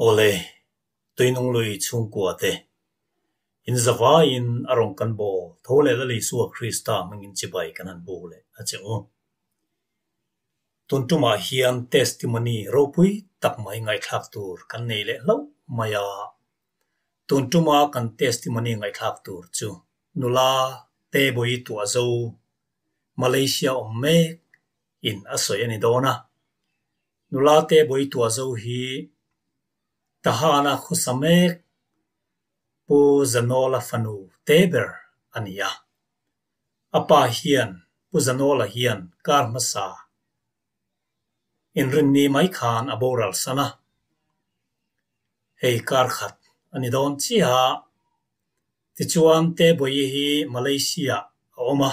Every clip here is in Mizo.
Awle, Tuinung lui chhungkua te, in zavaiin a rawn kan bawl tho leh Lal Isua Krista hmangin chibai kan han bu leh a che u. Tun tumah hian testimony ropui tak mai ngaihthlak tur kan nei leh hlauh mai a. Tun tuma kan testimony ngaihthlak tur chu nula te bawi tuah zo Malaysia awm mek in a sawi a ni dawn a. Nula te bawi tuah zo hi Tahana khawsa mek Pu Zanawla fanu te ber a ni a. A pa hian Pu Zanawla hian kar hmasa inrinni mai khan a boral san a. Hei kar khat a ni dawn chiah a. Tichuan Tebawi hi Malaysia a awm a.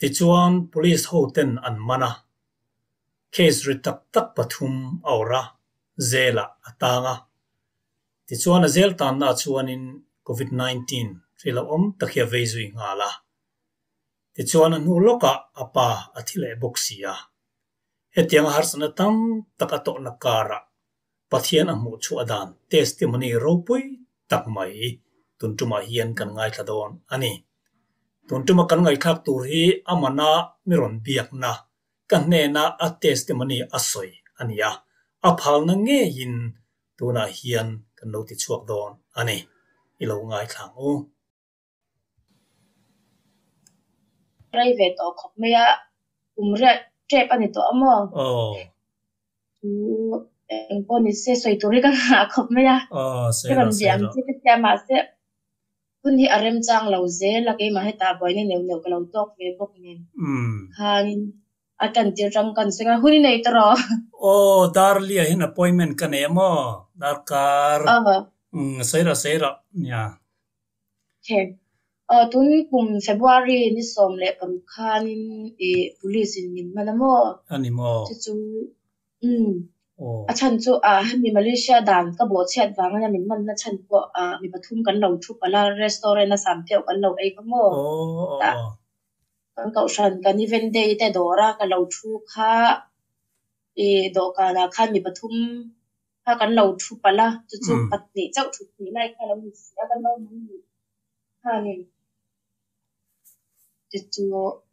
Tichuan Police hoten an man a. Case ri tak tak pathum a awrh a, zelah a tang a. Tichuan a zel tanna chuanin Covid 19 hri lo awm tak hi a vei zui nghal a. Tichuan a hnu lawkah a pa a thi leh bawk si a. Hetianga harsatna tam tak a tawhna karah Pathian a hmuh chhuah dan testimony ropui tak mai tun tumah hian kan ngaithla dawn a ni. Tun tuma kan ngaihthlak tur hi a mana mi rawn biakna ka hnena a testimony a sawi a ni a, a phalna ngeiin tunah hian kan lo ti chhuak dawn a ni. I lo ngaithla ang u. Rei ve tawh khawp mai a, kum riat tep a ni tawh a maw? Aw. Chu eng pawh ni se sawi tur hi ka nghah khawp mai a. Aw, sawi Ka rawn rawh, bia sawi ang rawh. che ka tia mahse hun hi a remchang lo zel a, keimah hetah buaina neuh neuh ka lo tawk ve bawk nen khanin A tan tir tang kan seng a, hun i nei ta rawh. Aw, Darlia hian appointment ka nei a maw? Darkar. Aw. Umm, sawi rawh, sawi rawh. Nia. Okay. Aw, tun kum February ni 16 khanin i police in min man a maw? A ni maw? Chu chu, umm. Aw. A chhan chu ah hemi Malaysia dan ka bawhchhiat vang ania min manna chhan pawh ah mi pathum kan lo thu palh a, restaurant a sampheuh kan lo ei kha maw? Aw, aw, Tah. aw. Kan kohhran kan event day te dawra ka lo thu kha i dawhkanah khan mi pathum kha kan lo thu palh a, chu chu pahnih chauh thut hnih lai kha lo ni si a, kan lo man ni khanin chu chu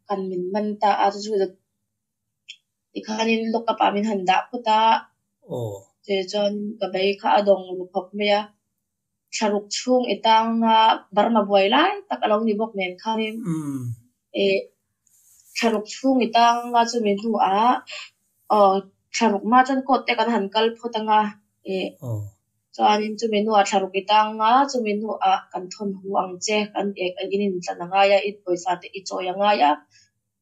kan min man ta a, chu chu tikhanin lock up ah min han dah phawt a, tichuan ka bei kha a dawng ru khawp mai a. Thlaruk chhung i tanga Burma buai lai tak a lo ni bawk nen khanin eh thlaruk chhung i tanga chumi hnuah aw thlaruk hma chuan court te kan han kal phawt anga eh chuanin chumi hnuah thlaruk i tanga chumi hnuah kan thawn hu ang che kan eh in intlan a ngai a i pawisa te i chawi a ngai a.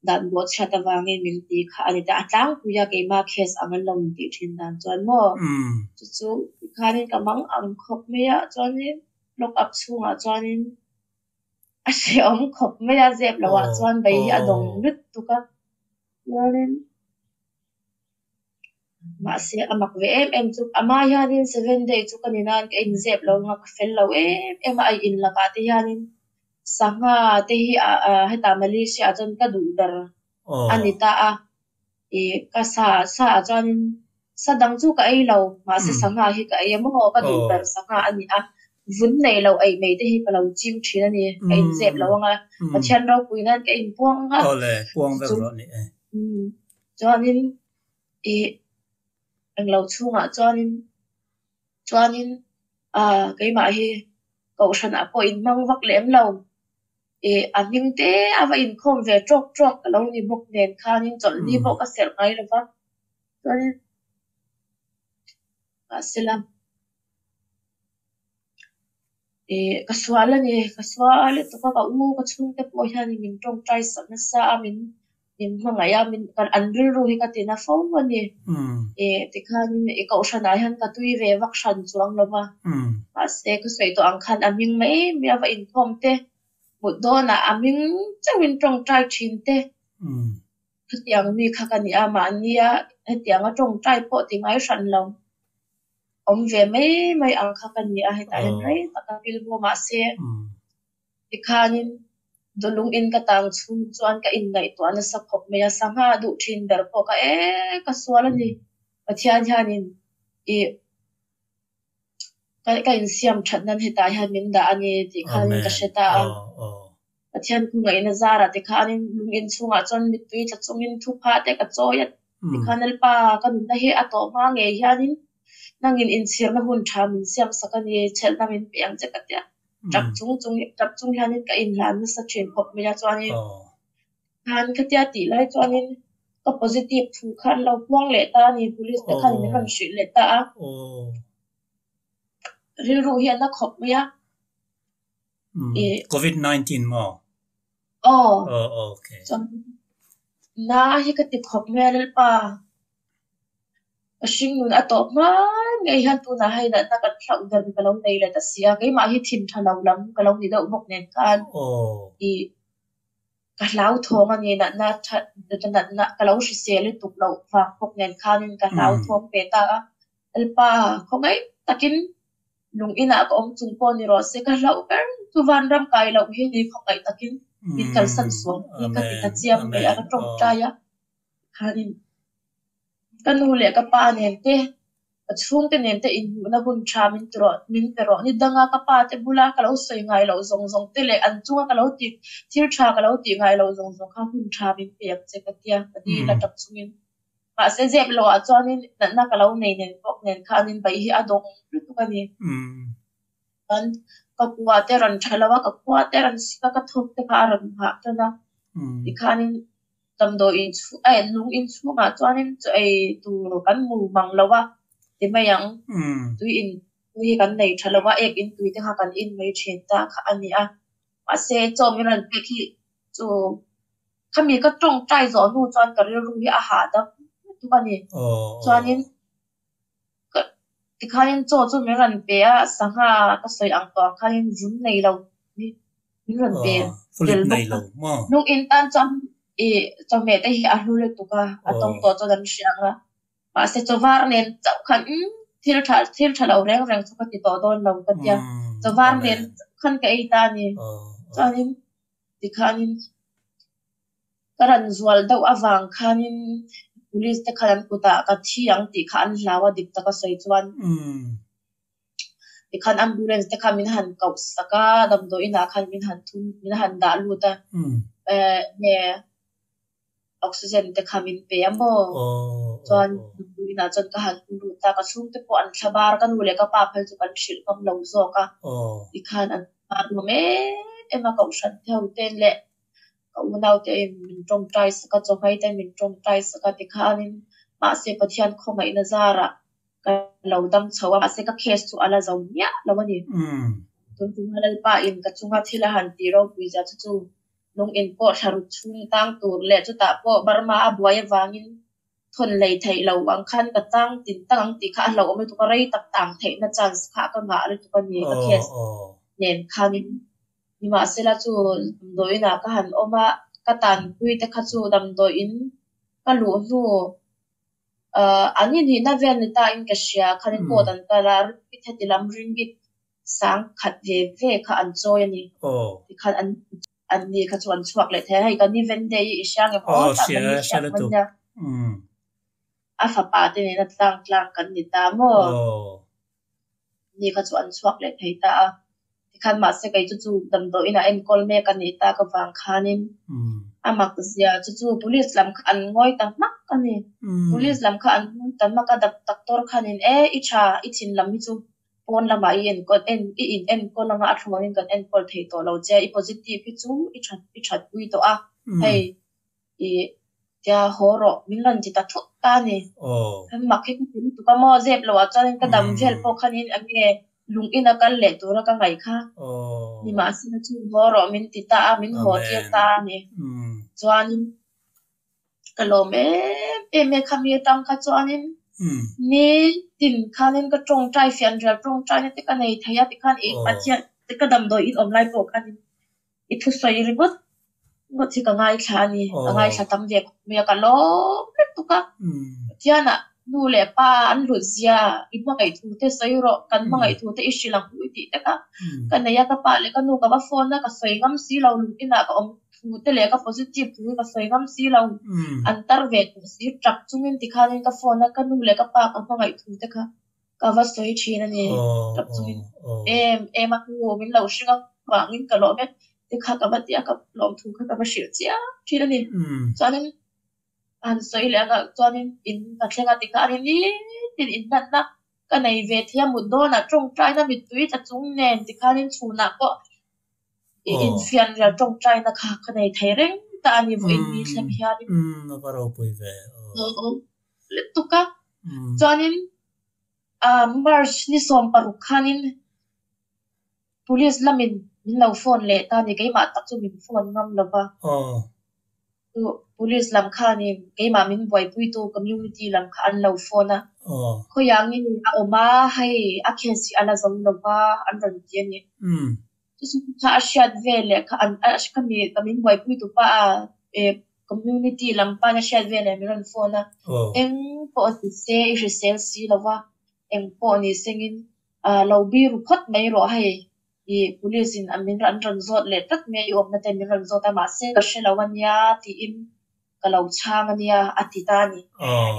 Dan bawhchhiat avangin min ti kha a ni ta. A tlangpui a keimah case ang an lo intih thin dan chuan maw? Chu chu tikhanin ka mang ang khawp mai a, chuanin lock up chhungah chuanin a hrehawm khawp mai a, zep lohah chuan bei hi a dawng lutuk a. Chuanin mahse a mak ve em em chu amah hianin seven day chu ka ni nan ka inzep lo anga ka fel lo em em a, a in lakah te hianin sangha te hi ah hetah Malaysia ah chuan ka duh ber a ni ta a, ih ka sa sa ah chuanin sa dang chu ka ei lo mahse sangha hi ka ei a maw ka duh ber sangha a ni a, vun nei lo eih mai te hi ka lo ching thin a ni, ka inzep lo anga Pathian ropui nan ka inpuang anga chu chuanin ih englo chhungah chuanin chuanin ah keimah hi kohhranah pawh inhmang vak lem lo ih a hming te a va inkhawm ve tawk tawk ka lo ni bawk nen khanin chawlhni pawh ka serh ngai lo va chuanin mahsela. Ih ka sual a ni, ka sual lutuk a, ka u ka chhungte pawh hianin min tawngtai sak nasa a, min min hmangaih a, min an rilru hi ka ti na fo a ni. Ih tikhanin i kohhranah hian ka tui ve vak hran chuang lo va, mahse ka sawi tawh ang khan a hming mai mai a va inkhawm te, mut dawnah a hming chauhin tawngtai thin te. Hetiang mi kha ka ni a, mahnia hetianga tawngtai pawh ti ngai hran lo. Awm ve mai mai ang kha ka ni a, hetah hian rei tak a pil bawk mahse tikhanin dawlung in ka tang chhung chuan ka inngaihtuah nasa khawp mai a, sangha duh thin ber pawh ka e ka sual a ni. Pathian hianin ih. Ka ka insiam that nan hetah hian min dah a ni tih khanin ka Amen. hre ta a. Aw aw. Pathian khawngaihin a zarah tikhanin lung inchhungah chuan mittui tla chungin thupha te ka chawi a. Tikhan Lalpa ka nunna hi a tawh hma ngei hianin nangin inchhirna hun tha min siam sak a ni, chhelhna min pe ang che ka tia. Tap chung chung tap chung hianin ka inhlan nasa thin khawp mai a chuanin khan khatia tih lai chuanin ka positive thu kha an lo puang leh ta a ni, police te khan min rawn hrilh leh ta a. Rilru hi a na khawp mai a. Covid 19 maw? Aw. Aw okay. Chuan na hi ka ti khawp mai a Lalpa. Ka hringnun a tawp hma ngei hian tunah hei natna kan hlauh ber ka lo nei leh ta si a, keimah hi thin tha lo lam ka lo ni deuh bawk nen khan i ka hlauthawng a ni natna tha natna ka lo hrisel lutuk loh vang bawk nen khanin ka hlauthawng ve ta a. Lalpa khawngaih takin Lung inah ka awm chung pawh ni rawh se, ka hlauh ber chu vanram kai loh hi ni khawngaih takin min kalsan suam hi ka ti ta chiam mai a, ka tawngtai a. Khanin ka nu leh ka pa nen te, ka chhungte nen te inhmuhna hun tha min ti rawh, min pe rawh. Ni danga ka pa te bula ka lo sawi ngai loh zawng zawng te leh an chunga ka lo ti thil tha ka lo tih ngai loh zawng zawng kha hun tha min pe ang che ka tia, ka dil a tap chungin. Mahse zep loh ah chuanin natna ka lo nei nen bawk nen khanin baih hi a dawng lutuk a ni. Chuan ka kua te rawn tha lo a, ka khua te rawn sik a, ka thawk te kha a rawn nghah tan a. Tikhanin damdawi in chhung eh lung in chhungah chuanin chaw ei tur kan mu mang lo a ti mai ang. Tui in tui hi kan nei tha lo a, ek in tui te kha kan in mai thin ta kha a ni a. Mahse chaw min rawn pek hi chu Khami ka tawngtai zawh hnu chuan ka rilru hi a hahdam lutuk a ni. Chuanin ka tikhanin chaw chu min rawn pe a, sangha ka sawi ang tawh ang khanin vun nei lo hi min rawn pe tel bawk a. Lung in tan chuan ih chawhmeh te hi a hlu lutuk a, a tawng tawh chuan an hria ang a. Mahse chaw var nen chauh khan umm thil tha thil tha lo reng reng chu ka ti tawh dawn lo ka tia. Chaw var nen chauh khan ka ei ta a ni. Chuanin Tikhanin ka ran zual deuh avang khanin police te khan an kutah ka thi ang tih kha an hlau a dik taka sawi chuan tikhan ambulance te kha min han koh sak a damdawi inah khan min han thum min han dah lut a eh nge oxygen te kha min pe a maw? Chuan inah chuan ka han hu lut a, ka chhungte pawh an thla bar, ka nu leh ka pa phei chu kan hrilh ngam lo zawk a, tikhan an bar nuam em em a, kohhran te ho te leh ka unau te min tawngtai sak a, chawhmai te min tawngtai sak a tikhanin mahse Pathian khawngaihna zarah ka lo dam chho a, mahse ka case chu a la zo miah lo a ni. Tun tum a Lalpa in ka chunga thil a han tih ropui zia chu chu Lung in pawh thla ruk chhung tang tur leh chutah pawh Burma a buai avangin thawn lei theih lo ang khan ka tang tin tang ang tih kha a hlauhawm lutuk a, rei tak tang theihna chance kha ka ngah lutuk a ni ka case nen khanin. Nimahsela chu damdawiin ah ka han awm a, ka tanpui te kha chu damdawiin ka luh hnu an inhihna vel ni ta in ka hria khanin court an kal a, ringit heti lam ringit sang khat ve ve kha an chawi a ni. Tikhan an an ni kha chu an chhuak leh thei a, hei kan event day hi i hria ngem aw tah kan ni hriat hman nia. A fapa te nena tlang tlang kan ni ta maw? Ni kha chu an chhuak leh thei ta a. Tikhan mahse kei chu chu damdawiin ah enkawl mek a nih tak avang khanin a mak zia chu chu police lam kha an ngawi ta hmak a ni. Police lam kha an ngawi ta hmak a, doctor khanin e i tha i thin lam hi chu pawn lamah i enkawl en i in enkawl anga a thlawnin kan enkawl thei tawh lo che, i positive hi chu i that i that pui tawh a, hei i tia haw rawh min rawn ti ta thut ta a ni. Kan mak hi ka ti lutuk a maw zep loh ah chuanin ka dam vel pawh khanin eng nge lung in a kal leh tura ka ngaih kha nimahsela chu haw rawh min ti ta a, min haw tir ta a ni. Chuanin Ka lawm em em e khami atang kha chuanin ni tin khanin ka tawngtai fianrial tawngtaina te ka nei thei a tikhan i Pathian ka damdawi in awm lai pawh khanin i thusawi ringawt ngawt hi ka ngaithla a ni ka ngaithla tam ve khawp mai a ka lawm lutuk a Pathianah nu leh pa an hlut zia i hmangaih thu te sawi rawh kan hmangaih thu te i hrilh ang u i tih te kha ka nei a ka pa leh ka nu ka va phone a ka sawi ngam si lo lung inah ka awm thu te leh ka positive thu hi ka sawi ngam si lo. An tar ve tawh si, tap chungin tikhanin ka phone a ka nu leh ka pa ka hmangaih thu te kha Ka va sawi thin a ni. Tap chungin em em a hnu min lo hring avangin ka lawm e ti kha ka va ti a, ka lawmthu kha ka va hrilh chiang thin a ni. Chuanin a han sawi leh ang a, chuanin in ka thleng a ti kha a ni nitin inhlanna ka nei ve thei a, mut dawnah tawngtaina mittui tla chung nen tikhanin chhunah pawh i infianrial tawngtaina kha ka nei thei reng ta a ni vawiin ni thleng hianin. A va ropui ve aw. Lutuk a, chuanin March ni 16 khanin Police lamin min lo phone leh ta ni, keimah tak chu min phone ngam lo va. Chu Police lam khanin keimah min buaipuitu community lam kha an lo phone a, khawiangin a awm a, hei a case hi a la zo lo va an rawn ti a ni. Chu chu kha a hriat veleh kha an khami ka min buaipuitu pa a community lam pa'n a hriat veleh min rawn phone a, eng pawh ni se i hrisel si lo va, eng pawh ni sengin lo biru phawt mai rawh hei i police in min an rawn zawt leh tlat mai a, i awmna te min rawn zawt a mahse ka hre lo ania tiin ka lo chhang ania a ti ta a ni.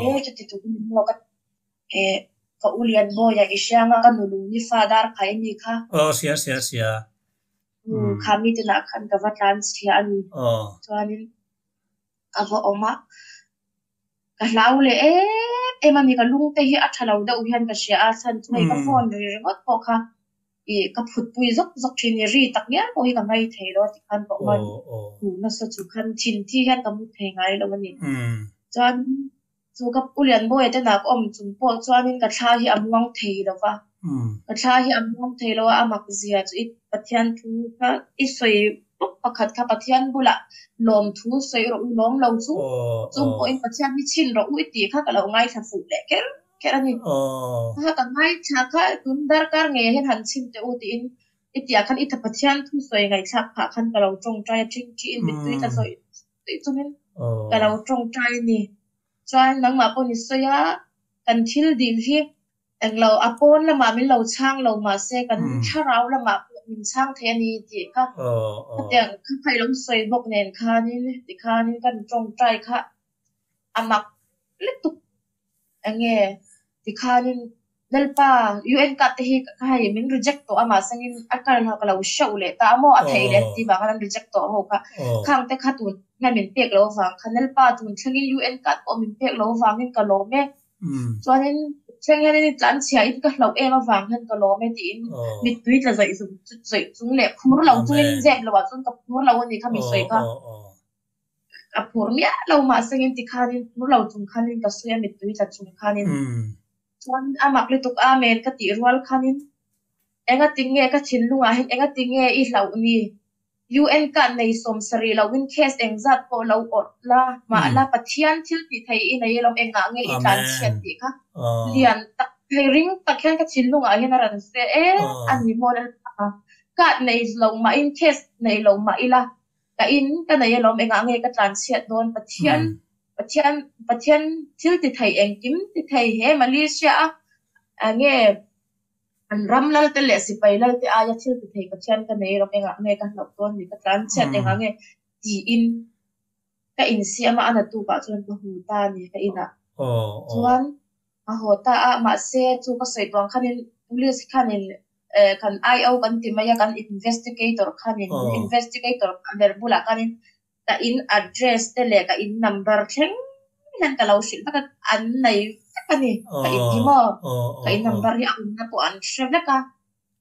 E chuti tur in maw ka e ka u Lianmawia i hriang a ka nu lungni fa dar khai a mi kha. Aw hria hria hria. Kha mi te lah khan ka va tlan chhia a ni. Chuanin ka va awm a. Ka hlau leh em em a ni, ka lung te hi a tha lo deuh hian ka hria a, chhan chu hei ka phone ri ringawt pawh kha ih ka phut pui zawk zawk thin ni, ri tak ngial pawh hi ka ngai thei lo a ti khan ka awm a, huh nasa chu khan thin thi hian ka mu thei ngai lo a ni. Chuan chu ka Pu Lianbawia te nak awm chung pawh chuanin ka thla hi a muang thei lo va, ka thla hi a muang thei lo a, a mak zia chu i Pathian thu kha i sawi bawk pakhat kha Pathian bulah lawmthu sawi rawh u lawm lo chu chung pawhin Pathian hi chhin rawh u i tih kha ka lo ngaithla fuh leh kher kher a ni. Kha ka ngaithla kha tun darkar ngei ah hian han chhin teh u tiin i tih ah khan i tha Pathian thu sawi ngaihthlak phah khan ka lo tawngtai a ṭhingṭhiin mittui tla zawih zawih chungin ka lo tawngtai a ni. Chuan nangmah pawh ni sawi a kan thil dil hi Englo, a pawn lamah min lo chhang lo mahse kan thlarau lamah pawh min chhang thei a ni tih kha khatiang kha kha i lo sawi bawk nen khanin tikhanin kan tawngtai kha a mak lutuk enge tikhanin Lalpa UN card te hi ka hei min reject tawh a mahsengin a kar kha ka lo hreuh leh ta a maw a theih leh tih vang khan an reject tawh ho kha khang te kha tun hian min pek loh avang khan Lalpa tun thlengin UN card pawh min pek loh avangin ka lawm e. Chuanin thleng hianin i tlan chhia in ka hlauh em avang hian ka lawm e tiin mittui tla zawih zawih chung leh phur lo chungin zep lo ah chuan ka phur lo a ni kha mi sawi kha. Ka phur miah lo mahsengin tikhanin phur lo chung khanin ka sawi a mittui tla chung khanin. Chuan a mak lutuk amen ka tih rual khanin engatinge ka thinlungah hian engatinge i hlauh ni? UN card nei 70 loin case engzat pawh lo awrh la, mah la Pathian thil tih thei i nei alawm engah nge i tlan chhiat tih kha lian tak thei ring tak hian ka thinlungah hian a rawn se e a ni maw Lalpa card nei lo mah in case nei lo mah ila ka in ka nei alawm engah nge ka tlan chhiat dawn Pathian Pathian Pathian thil ti thei engkim ti thei he Malaysia a nge An ram lalte leh sipai lalte aia thil ti thei Pathian ka nei rawh, engah nge ka hlauh dawn ni, ka tlan chhiat engah nge tiin ka insiam a, a na tukah chuan ka hu ta a ni ka inah chuan a haw ta a, mahse chu ka sawi tuang khanin police khanin kan IO kan ti mai a, kan investigator khanin investigator ber bulah khanin ka in address te leh ka in number thleng hian ka lo hrilh vek a, an nei vek a ni. Ka in hi maw? Ka in number hi a awmna pawh an hre vek a,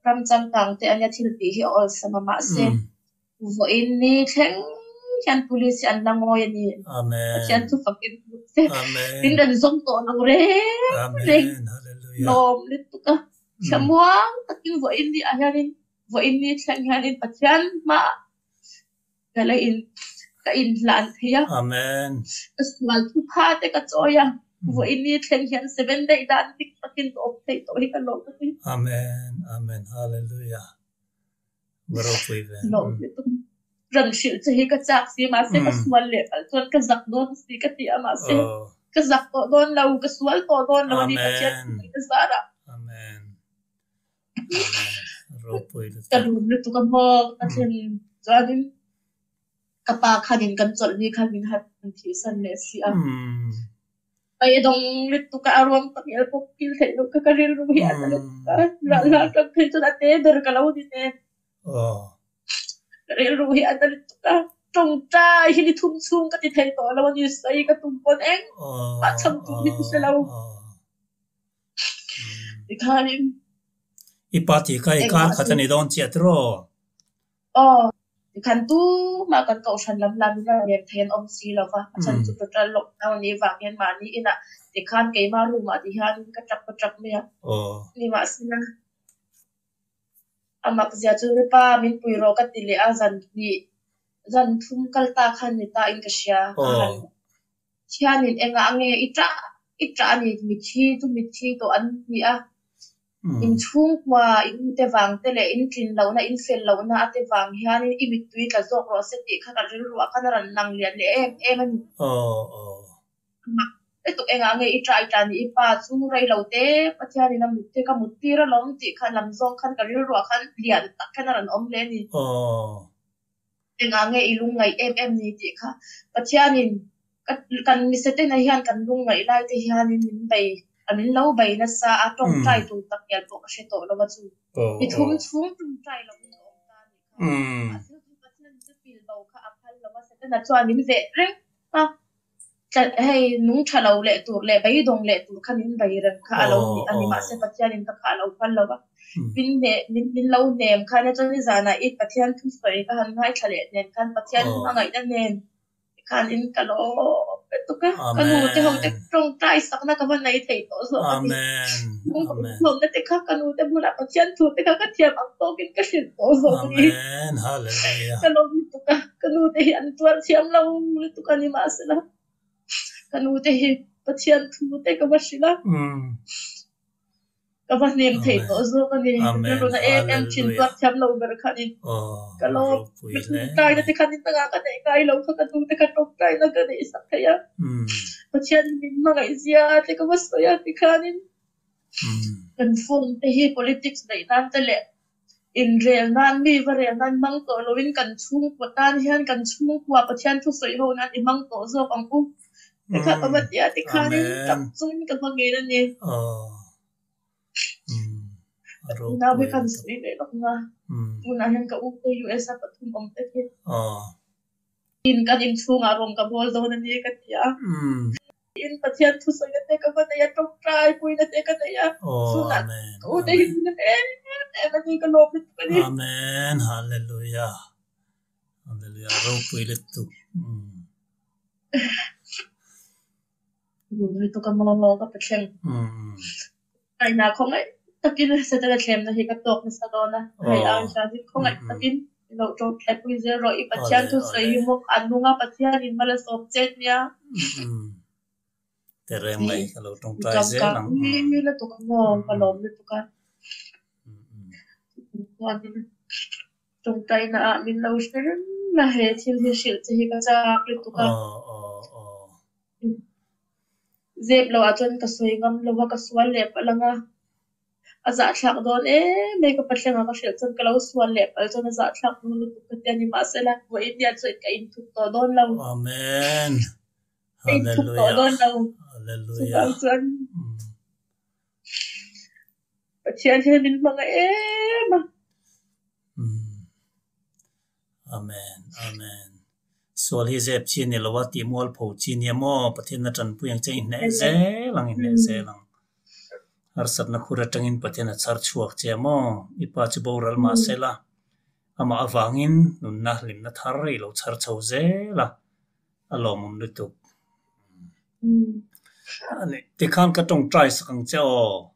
ram changkang te ania thil tih hi a awlsam a, mahse vawiin ni thleng hian police hi an la ngawi a ni. Pathian chu fakin hmu se, min rawn zawm tawh lo reng reng lawm lutuk a, thlamuang takin vawiin ni ah hianin vawiin ni thleng hianin Pathian hmaah Ka la in ka in hlan thei a. Amen. Ka sual thu pha te ka chawi a. Vawiin ni thleng hian seven day dan dik takin ka awm theih tawh hi ka lawm a ni. Amen. Amen. Hallelujah. Va ropui ve. Lawm lutuk. Ran hrilh che hi ka chak si mahse ka sual leh palh chuan ka zak dawn si ka ti a mahse ka zak tawh dawn lo ka sual tawh dawn lo a ni Pathian thu ka zar a. Amen. Amen. Ropui lutuk. Ka lum lutuk a maw ka thlen chuanin ka pa khanin kan chawlh ni khan min han thihsan leh si a. Beidawng lutuk a a ruang tak ngial pawh kil theih loh kha ka rilru hi a na lutuk a, ral hla atang phei chuan a te ber ka lo ni nen. Ka rilru hi a na lutuk a, tawngtai hi ni thum chhung ka ti thei tawh lo a ni, sawi ka tum pawn engmah chhan tur hi ka hre lo. Tikhanin. I pa tih kha i kar khat a ni dawn chiah tiraw? Aw, tikhan tumah kan kohhran lam lam in a lem thei an awm si lo va, a chhan chu total lockdown nih vang hian mahni inah tikhan keimah room ah ti hianin ka tap ka tap mai a, nimahsela a mak zia chu pa min pui rawh ka ti leh a, zan hnih zan thum kal ta khan ni ta in ka hria, ka han Thianin engah nge i ṭah i ṭah a ni? Mithi chu mithi tawh an ni a. In chhungkua, in ute vang te leh in tlin lohna, in fel lohna a te vang hianin i mittui tla zawk rawh se tih kha ka rilruah khan a rawn lang lian leh em em a ni. Mak lutuk engah nge i ṭah i ṭah ni? I pa chu rei lo te Pathianin a mut te ka mut tir alawm tih kha lam zawng khan ka rilruah khan lian tak khan a rawn awm leh a ni. Engah nge i lungngaih em em ni tih kha Pathianin kan misetena hian kan lungngaih lai te hianin min bei a min lo bei nasa a, tawngtai tur tak ngial pawh ka hre tawh lo a chu. Mi thum chhung tawngtai lovin ka awm ta a nih kha. Mahse chu Pathian chu pil bo kha a phal lo a, Setana chuan min veh reng a. Hei nung tha lo leh tur leh beidawng leh tur kha min bei reng kha a lo ni a ni. Mahse Pathianin ka kha a lo phal lo va, min hne min min lo hnem khan a chuan nizanah i Pathian thusawi ka han ngaithla leh nen khan Pathian hmangaihna nen khan in ka lawm lutuk a, ka nu te ho te tawngtai sakna ka va nei thei tawh zawk a ni. Lawmna te kha ka nu te bulah Pathian thu te kha ka thiam ang tawkin ka hrilh tawh zawk a ni. Ka lawm lutuk a. Ka nu te hi an tuar thiam lo lutuk a ni mahsela ka nu te hi Pathian thu te ka va hrilh a, ka va hnem thei tawh zawk a ni. Ka rilruna em em thin tuar thiam lo ber khanin ka lawm. Ka tawngtaina te khan inangah ka neih ngai lo kha ka nu te kha tawngtaina ka neih sak thei a, Pathian min hmangaih zia te ka va sawi a tikhanin kan phone te hi politics neih nan te leh Inrel nan, mi va rel nan hmang tawh loin kan chhungkua tan hian kan chhungkua Pathian thu sawi ho nan i hmang tawh zawk ang u. Tikha ka va ti a, tikhanin tap chungin ka hma ngei a ni. Unau hi kan sawi leh lawk nga. Tunah hian ka u te US a pathum awm te khi. In kan inchhungah rawng ka bawl dawn a ni ka ti a. In Pathian thusawi te ka va nei a, tawngtai puina te ka nei a. Chhunah ka u te hi min hnem em em a ni, ka lawm lutuk a ni. Amen Hallelujah Hallelujah ropui lutuk. Lawm lutuk a maw ka Pathian. Aina khawngaih takin Setana thlemna hi ka tawk nasa dawn a, hei ang hian hi khawngaih takin i lo tawngtai pui zel rawh, i Pathian thusawi hi maw a nung a, Pathian in mal a sawm che nia. Tereng mai ka lo tawngtai zel ang. Ka lutuk a maw ka lawm lutuk a. Tawngtaina ah min lo hre reng a, he thil hi hrilh che hi ka chak lutuk a. Zep loh ah chuan ka sawi ngam lo a, ka sual leh palh ang a, a zahthlak dawn em mai ka pathlengah ka hrilh chuan ka lo sual leh palh chuan a zahthlak dawn lutuk ka ti a ni mahsela vawiin hian chuan ka inthup tawh dawn lo. Amen. Ka inthup tawh dawn lo. Hallelujah. Chuvang chuan Pathian hian min hmangaih em a. Amen Amen Sual hi zep chi ni lo a tih mual pho chi nia maw Pathian a tanpui ang che i hneh zel ang i hneh zel ang harsatna khur atangin Pathian a chhar chhuak che maw i pa chu boral mahsela amah avangin nunna hlimna thar i lo chhar chho zel a a lawmawm lutuk tikhan ka tawngtai sak ang che aw.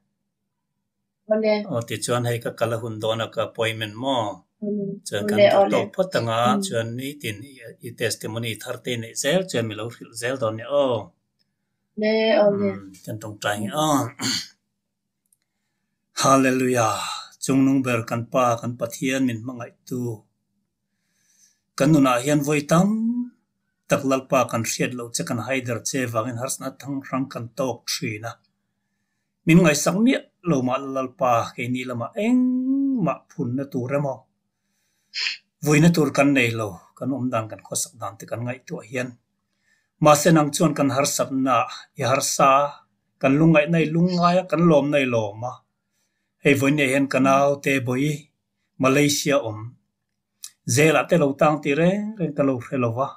Aw tichuan hei ka kal a hun dawn a ka appointment maw? Chuan kan duh tawk phawt ang a, chuan nitin i testimony thar te neih zel chuan mi lo hrilh zel dawn nia aw. Kan tawngtai nge aw. Hallelujah! Chungnung ber kan Pa kan Pathian min hmangaihtu. Kan nunah hian vawi tam tak Lalpa kan hriat loh che kan haider che vangin harsatna thang hrang kan tawk thin a. Min ngaihsak miah lo mah la Lalpa keini lamah engmah phunna tur emaw vuina tur kan nei lo, kan awm dan kan khawsak dan te kan ngaihtuah hian. Mahse nang chuan kan harsatna i harsa a, kan lungngaihna i lungngai a, kan lawmna i lawm a. Hei vawiin hian ka naute bawi Malaysia awm Zelah te lo tang tih reng reng ka lo hre lo va,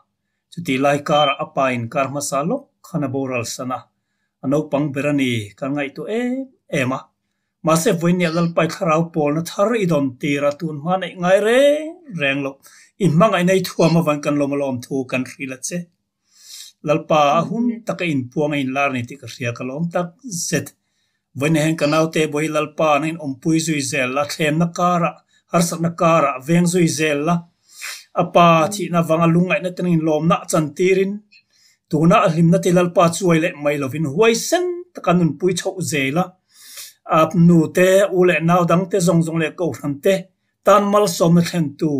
chutih lai karah a pa in kar hmasa lawk khan a boral san a, a naupang ber a ni kan ngaihtuah em em a. Mahse vawinia Lalpai thlarau pawlna thar i dawn tir a, tun hma neih ngai reng reng loh i hmangaihna i thuam avangin kan lawm alawm thu kan hrilh a che. Lalpa a hun taka inpuang a inlar ni tih ka hria ka lawm tak zet. Vawiin hian ka naute bawi Lalpa an inawmpui zui zel la, thlemna karah, harsatna karah veng zui zel la, a pa thihna vanga lungngaihna te nangin lawmna a chantirin tuna a hlimna te Lalpa chuai leh mai lovin huaisen taka nunpui chhoh zel a, a nute, u leh nau dangte zawng zawng leh kohhran te tan malsawmna thlentu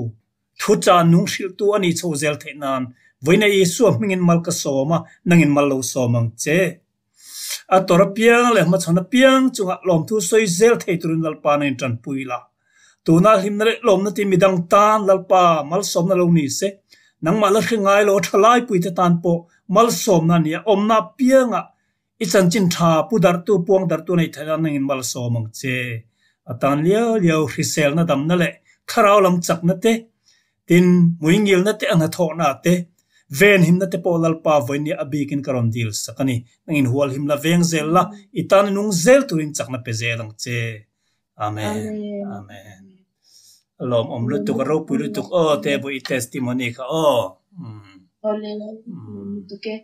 Thuchah nung hrilhtu a nih chho zel theih nan vawiin Isua hmingin mal ka sawm a, nangin mal lo sawm ang che. A tawrh apiang leh hmachhawn apiang chungah lawmthu sawi zel thei turin Lalpa nangin tanpui la. Tunah hlimna leh lawmna ti midang tan Lalpa malsawmna lo ni se, nangmah la hre ngai lo a tha laipuite tan pawh malsawmna a ni a, awmna apiangah I chanchin tha pu darhtu puang darhtu nei theih nan nangin malsawm ang che. A tan liau liau hriselna damna leh thlarau lam chakna te, tin muingilna te a hnathawhna te, venhimna te pawh Lalpa vawinia a bikin ka rawn dil sak a ni. Nangin hualhimna veng zel la, i tan i nung zel turin chakna pe zel ang che. Amen. Amen. Lawmawm lutuk, a ropui lutuk aw te vawi i testimony kha aw. Awle, lutuk e.